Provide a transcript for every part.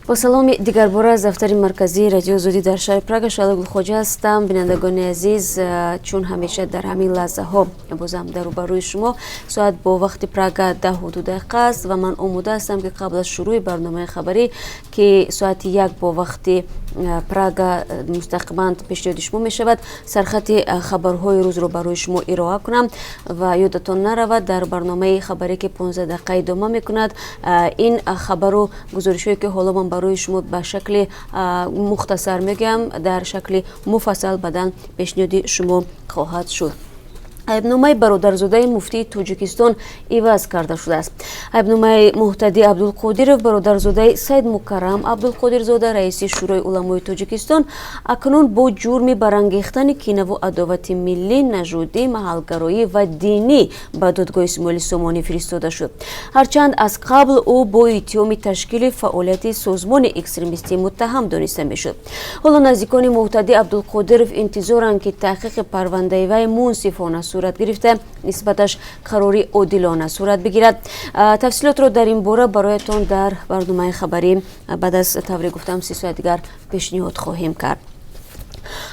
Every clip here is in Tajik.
Бо саломи дигарбора аз дафтари марказии Радиои Озодӣ дар шаҳри Прага. Шаҳло Гулхоҷа ҳастам. Бинандагони азиз, чун ҳамеша дар ҳамин лаҳзаҳо бозам дар рӯбарӯи шумо. Соат бо вақти Прага 10:02 аст ва ман омода ҳастам, ки қабл аз шурӯъи барномаи хабарӣ, ки соати 1 бо вақти Прага мустақиман пешниҳоди шумо мешавад, сархати хабарҳои рӯзро барои шумо ироа кунам. Ва ёдатон наравад, дар барномаи хабарӣ, ки 15 дақиқа идома мекунад, ин хабару гузоришҳое, ки ҳоло ман барои шумо ба шакли мухтасар мегӯям, дар шакли муфассал баъдан пешниҳоди шумо хоҳад шуд. Айбномаи бародарзодаи муфтии Тоҷикистон иваз карда шудааст. Айбномаи Муҳтадӣ Абдулқодиров, бародарзодаи Саид Мукаррам Абдулқодирзода, раиси Шӯрои уламои Тоҷикистон, акнун бо ҷурми барангехтани кинаву адовати миллӣ, нажодӣ, маҳалгароӣ ва динӣ ба додгоҳи Исмоили Сомонӣ фиристода шуд. Ҳарчанд аз қабл ӯ бо иттиҳоми ташкили фаъолияти созмони экстремистӣ муттаҳам дониста мешуд. Ҳоло наздикони Муҳтадӣ Абдулқодиров интизоранд, ки таҳқиқи парвандаи вай мунсифона сурат гирифта, нисбаташ қарори одилона сурат бигирад. Тафсилотро дар ин бора бароятон дар барномаи хабарӣ баъд аз, тавре гуфтам, 3 соат дигар пешниҳод хоҳем кард.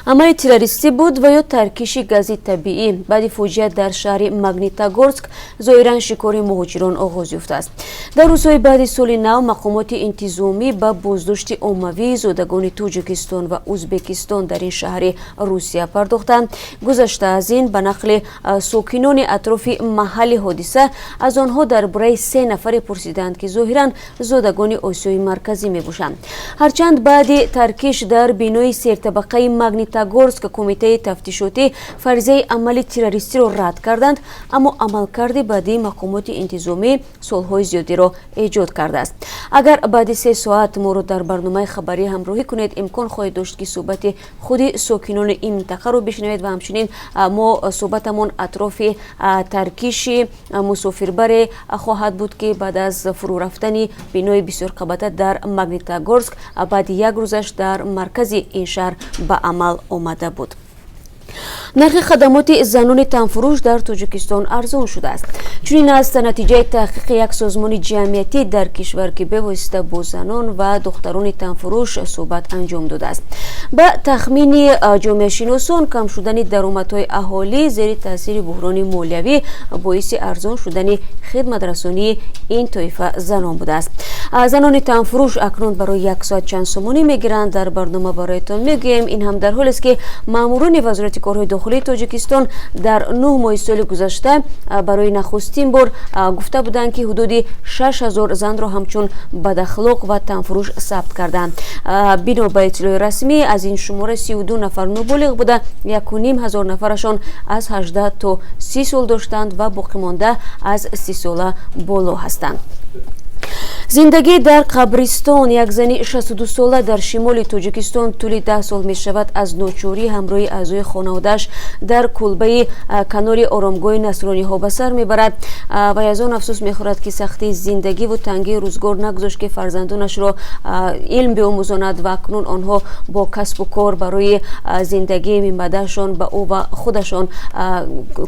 Амали террористӣ буд ва ё таркиши гази табиӣ? Баъди фоҷиа дар шаҳри Магнитогорск зоҳиран шикори муҳоҷирон оғоз ёфтааст. Дар рӯзҳои баъди соли нав мақомоти интизомӣ ба боздошти оммавии зодагони Тоҷикистон ва Ӯзбекистон дар ин шаҳри Русия пардохтанд. Гузашта аз ин, ба нақли сокинони атрофи маҳалли ҳодиса, аз онҳо дар бораи се нафаре пурсиданд, ки зоҳиран зодагони Осиёи Марказӣ мебошанд. Ҳарчанд баъди таркиш дар бинои сертабақаи Магнитогорск Кумитаи тафтишотӣ фарзияи амали террористиро рад карданд, аммо амалкарди баъдии мақомоти интизомӣ суолҳои зиёдиро эҷод кардааст. Агар баъди 3 соат моро дар барномаи хабарӣ ҳамроҳӣ кунед, имкон хоҳед дошт, ки суҳбати худи сокинони ин минтақаро бишнавед. Ва ҳамчунин мо суҳбатамон атрофи таркиши мусофирбаре хоҳад буд, ки баъд аз фурӯ рафтани бинои бисёрқабата дар Магнитогорск баъди як рӯзаш дар маркази ин шаҳр ба амал омада буд. Нархи хадамоти занони танфурӯш дар Тоҷикистон арзон шудааст. Чунин аст натиҷаи таҳқиқи як созмони ҷамъиятӣ дар кишвар, ки бевосита бо занон ва духтарони танфурӯш суҳбат анҷом додааст. Ба тахмини ҷомеашиносон, кам шудани даромадҳои аҳолӣ зери таъсири буҳрони молиявӣ боиси арзон шудани хидматрасонии ин тоифа занон будааст. Занони танфурӯш акнун барои як соат чанд сомонӣ мегиранд, дар барнома бароятон мегӯем. Ин ҳам дар ҳолест, ки маъмурони Вазорати корҳои дохилии Тоҷикистон дар 9 моҳи соли гузашта барои нахустин бор гуфта буданд, ки ҳудуди 6000 занро ҳамчун бадахлоқ ва танфурӯш сабт карданд. Бино ба иттилои расмӣ, аз ин шумора 32 нафар ноболиғ буда, 1500 нафарашон аз 18 то 30 сол доштанд ва боқимонда аз 30 сола боло ҳастанд. Зиндагӣ дар қабристон. Як зани 62сола дар шимоли Тоҷикистон тӯли 10 сол мешавад, аз ночорӣ ҳамроҳи аъзои хонаводааш дар кулбаи канори оромгоҳи насрониҳо ба сар мебарад. Вай аз он афсӯс мехӯрад, ки сахтии зиндагиву тангии рӯзгор нагузошт, ки фарзандонашро илм биомӯзонад ва акнун онҳо бо касбу кор барои зиндагии минбаъдаашон ба ӯ ва худашон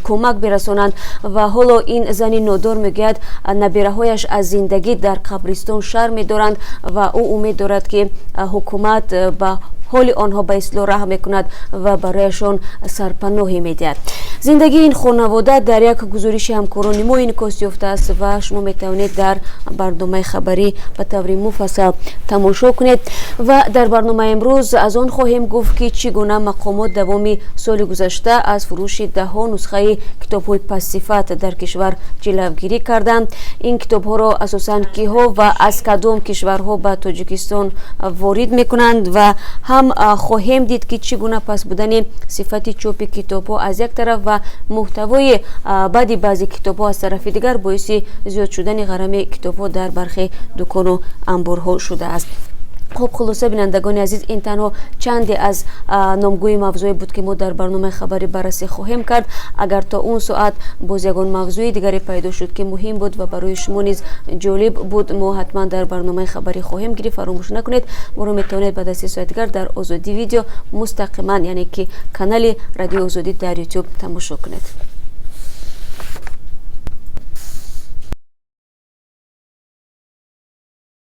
кӯмак бирасонанд. Ва ҳоло ин зани нодор мегӯяд, набираҳояш аз зиндагӣ дар қабристон шарм медоранд ва ӯ умед дорад, ки ҳукумат ба ҳоли онҳо ба ислоҳ раҳм мекунад ва барояшон сарпаноҳе медиҳад. Зиндагии ин хонавода дар як гузориши ҳамкорони мо инъикос ёфтааст ва шумо метавонед дар барномаи хабарӣ ба таври муфассал тамошо кунед. Ва дар барномаи имрӯз аз он хоҳем гуфт, ки чӣ гуна мақомот давоми соли гузашта аз фурӯши даҳҳо нусхаи китобҳои пастсифат дар кишвар ҷилавгирӣ карданд. Ин китобҳоро асосан киҳо ва аз кадом кишварҳо ба Тоҷикистон ворид мекунанд? Ва ҳам хоҳем дид, ки чӣ гуна паст будани сифати чопи китобҳо аз як тараф ва муҳтавои баъди баъзе китобҳо аз тарафи дигар боиси зиёд шудани ғарами китобҳо дар бархе дукону анборҳо шудааст. Хуб, хулоса, бинандагони азиз, ин танҳо чанде аз номгӯи мавзӯе буд, ки мо дар барномаи хабарӣ баррасӣ хоҳем кард. Агар то он соат боз ягон мавзӯи дигаре пайдо шуд, ки муҳим буд ва барои шумо низ ҷолиб буд, мо ҳатман дар барномаи хабарӣ хоҳем гирифт. Фаромӯш накунед, моро метавонед баъд аз 3 соат дигар дар Озодӣ Видео мустақиман, яъне ки канали Радиои Озодӣ дар Ютуб, тамошо кунед.